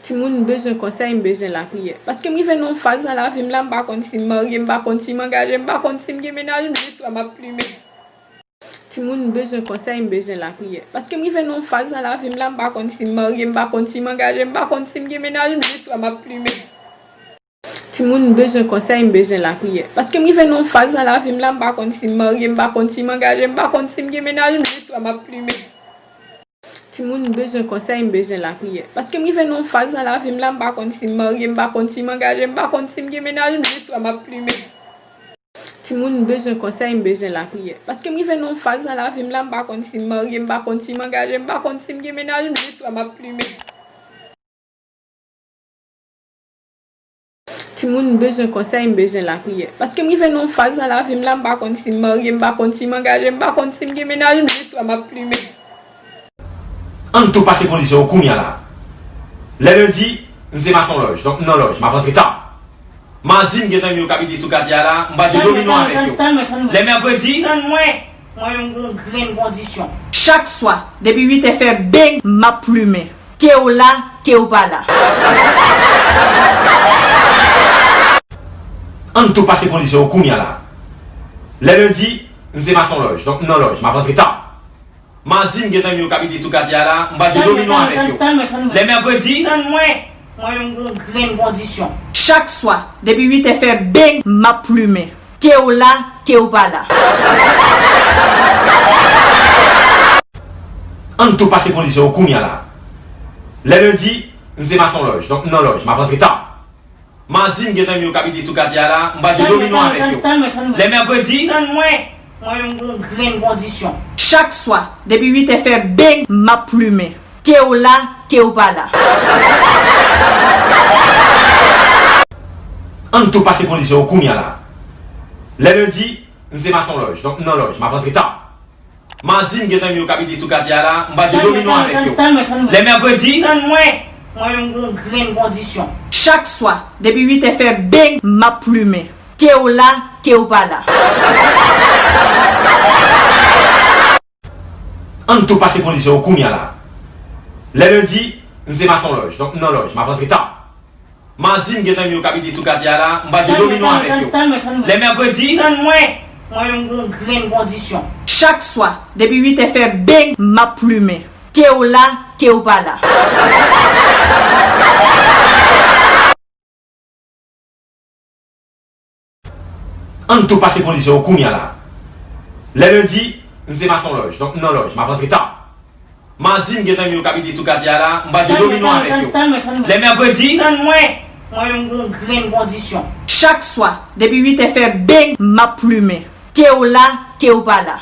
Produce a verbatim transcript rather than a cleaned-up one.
Timoun, m bezwen konsèy, m bezwen lapriyè. Paske m rive nan yon faz nan lavi m la, m pa konn si m marye, m pa konn si m angaje, m pa konn si m gen mennaj, m jis wè m ap plimen. Timoun, m bezwen konsèy, m bezwen lapriyè. Paske m rive nan yon faz nan lavi m la, m pa konn si m marye, m pa konn si m angaje, m pa konn si m gen mennaj, m jis wè m ap plimen. Timoun, m bezwen konsèy, m bezwen lapriyè. Paske m rive nan yon faz nan lavi m la, m pa konn si m marye, m pa konn si m angaje, m pa konn si m gen mennaj, m jis wè m ap plimen. Timoun, m bezwen konsèy, m bezwen lapriyè. Paske m rive nan yon faz nan lavi m la, m pa konn si m marye, m pa konn si m angaje, m pa konn si m gen mennaj, m jis wè m ap plimen. Timoun, m bezwen konsèy, m bezwen lapriyè. Paske m rive nan yon faz nan lavi m la, m pa konn si m marye, m pa konn si m angaje, m pa konn si m gen mennaj, m jis wè m ap plimen. Timoun, m bezwen konsèy, m bezwen lapriyè. Paske m rive nan yon faz nan lavi m la, m pa konn si m marye, m pa konn si m angaje, m pa konn si m gen mennaj, m jis wè m ap plimen. Ann tou pase kondisyon yo kounye a la. Lè lendi, m se mason lòj, donk m nan lòj, m ap antre ta. Madi, m gen zanmi yo k abite sou katye a la, m pral jwe domino avèk yo. Lè mèkredi, tann mwen, mwen menm gon grenn kondisyon. Chak swa, depi uit è fè beng, m ap plimen. Ke w la, ke w pa la. Ann tou pase kondisyon yo kounye a la. Lè lendi, m se mason lòj, donk m nan lòj, m ap antre ta. Madi, m gen zanmi yo k abite sou katye a la, m pral jwe domino avèk yo. Lè mèkredi, tann mwen, mwen menm gon grenn kondisyon. Chak swa, depi uit è fè beng, m ap plimen. Ke w la, ke w pa la. Ann tou pase kondisyon yo kounye a la. Lè lendi, m se mason lòj, donk m nan lòj, m ap antre ta. Madi, m gen zanmi yo k abite sou katye a la, m pral jwe domino avèk yo. Lè mèkredi, tann mwen, mwen menm gon grenn kondisyon. Chak swa, depi uit è fè beng, m ap plimen. Ke w la, ke w pa la. Ann tou pase kondisyon yo kounye a la. Lè lendi, m se mason lòj, donk m nan lòj, m ap antre ta. Madi, m gen zanmi yo k abite sou katye a la, m pral jwe domino avèk yo. Lè mèkredi, tann mwen, mwen menm gon grenn kondisyon. Chak swa, depi uit è fè beng, m ap plimen. Ke w la, ke w pa la. Ann tou pase kondisyon yo kounye a la. Lè lendi, m se mason lòj, donk m nan lòj, m ap antre ta. Madi, m gen zanmi yo k abite sou katye a la, m pral jwe domino avèk yo. Lè mèkredi, tann mwen, mwen menm gon grenn kondisyon. Chak swa, depi uit è fè beng, m ap plimen. Ke w la, ke w pa la. Ann tou pase kondisyon yo kounye a la. Lè lendi, m se mason lòj, donk m nan lòj, m ap antre ta. Madi, m gen zanmi yo k abite sou katye a la, m pral jwe domino avèk yo. Lè mèkredi, tann mwen, mwen menm gon grenn kondisyon. Chak swa, depi uit è fè beng, m ap plimen. Ke w la, ke w pa la.